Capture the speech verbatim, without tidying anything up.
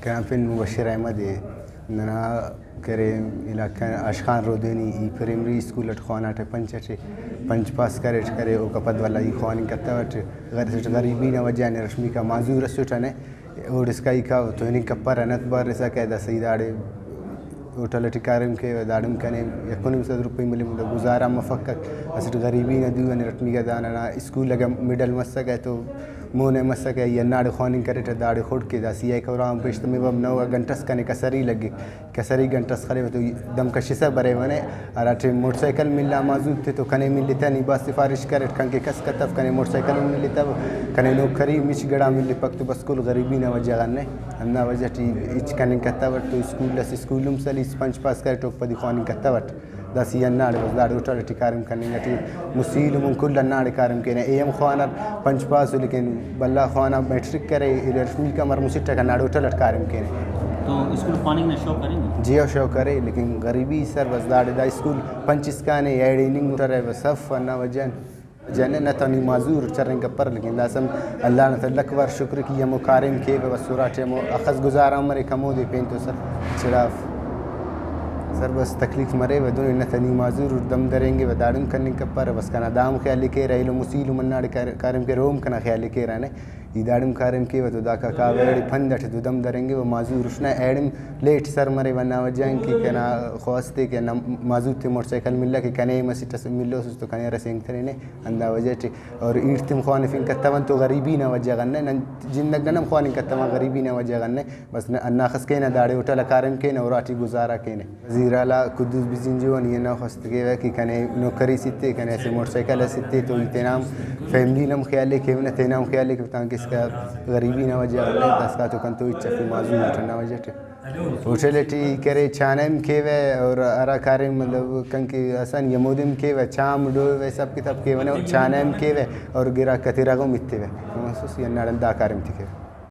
کیمپین مبشر احمد ءِ۔ ننا کرے علاقہ آشخان رودینی، ای پرائمری اسکول اٹ خواناٹہ، پنچ اٹے، پنچ پاس کریٹ کرے، اوکا پد ولدا ای خواننگ کتوٹ۔ غیر اسٹ غریبی نا وجہ غان ارٹمیکا معذور اسٹ انے، اوڑسکا ای کاو تو ہننگ کپرہ، نت بارسا کہ داسہ ای داڑے ہوٹل اٹی کاریم کیوہ، داڑم کنے یک و نیم سد روپئی ملے، مطلب گزارہ مفک۔ اسٹ غریبی نا دو آن ارٹمیکا، دا ننا اسکول اگہ مڈل مسکہ تو مون ءِ مسکہ، ای ہنداڑے خواننگ کریٹہ، داڑے خڑک ءِ۔ داسہ ای ایکو راہان پیش تمے بم نو گھنٹہ اس کنے کسری لگک، کسری گھنٹہ اس خلیوہ تو دم کشسہ بریوہ نے۔ ہرا ٹائم موٹر سائیکل ملا معذور تے تو کنے ملتہ، نی بھاز سفارش کریٹ، کنکہ کس کتو، کنے موٹر سائیکل ہم ملتو، کنے نوکری مچ گڑا ملپک تو بس کل غریبی نا وجہ غان نے۔ ہندا وجہ ٹی ہچ کننگ کتوٹ تو اسکول اس، اسکول ہم سلیس، پنچ پاس کریٹ اوک پدی خواننگ کتوٹ۔ داسہ ای ہنداڑے بس داڑے ہوٹل ٹی کاریم کننگ ٹی مسہ ایلم ان کل ہنداڑے کاریم کینہ۔ اے ہم خوانر پنچ پاس ءُ، لیکن بھلا خوانہ میٹرک کرے، ارٹمیکا مر مسٹک ہنداڑے ہوٹل اٹ کاریم کینہ۔ تو اسکول خواننگ نا شوق ارے نا؟ جی ہاں، شوق ارے، لیکن غریبی سر بس داڑے دا اسکول پنچ اسکان ءِ، ایڑے ہننگ ارے بس اف ہندا وجہ ان۔ جنن نا تو نی معذور چرینگ کپر، لیکن داسہ ہم اللہ نا تہ لکھ وار شکر کہ ای ہمو کاریم کیوہ، بس اراٹی ہمو اخس گزارہ مریک، ہمودے پین تو سر چڑاف۔ سر بس تکلیف مریوہ، دہن نت نی معذور دم درینگوہ، داڑن کننگ کپرہ، بس کنا دا ہم خیال ءِ کیرہ، ایلو مسہ ایلم ہنداڑے کار-، کاریم کیرہ، اوہم کنا خیال ءِ کیرہ نے۔ ای داڑم کاریم کیوہ تو داکا کاوہ ایڑے پند اٹ تو دم درینگوہ، معذور اُس نا ایڑم لیٹ سر مریوہ، ہندا وجہ ان کہ کنا خواست ءِ کہ ہندا معذور تے موٹر سائیکل ملہ کہ کنے ہم اسٹ ئس ملوسس تو کنے ہرسے انگ ترینے، ہندا وجہ ٹی۔ اور ایڑتیم خوانفنگ کتون تو غریبی نا وجہ غان نے، نن جندگ نن ہم خواننگ کتون غریبی نا وجہ غان نے۔ بس نہ، ہنداخس کینہ، داڑے ہوٹل آ کاریم کینہ، اراٹی گزارہ کینہ۔ وزیر اعلیٰ قدوس بزنجو آن ای ہندا خواست کیوہ کہ کنے نوکری اس ایتے، کنے اسہ موٹر سائیکل اس ایتے تو ای تینا ہم فیملی نا ہم خیال ءِ کیونہ، تینا ہم خیال ءِ کیوہ، تانکہ اسکا غریبی نا وجہ غان نے داسکا تو کنتو ہچ افی، معذور اٹ ہندا وجہ ٹی۔ ہوٹل ٹی کرے چانہ ہم کیوہ اور ہرا کاریم مطلب کنکہ آسانی ہمودے ہم کیوہ، چاہ ہم ڈوہ حساب کتاب کیوہ نہ، چانہ ہم کیوہ اور گراک آتے ارغ ہم ایتیوہ۔ محسوس ای ہنداڑان دا کاریم تے کیوہ۔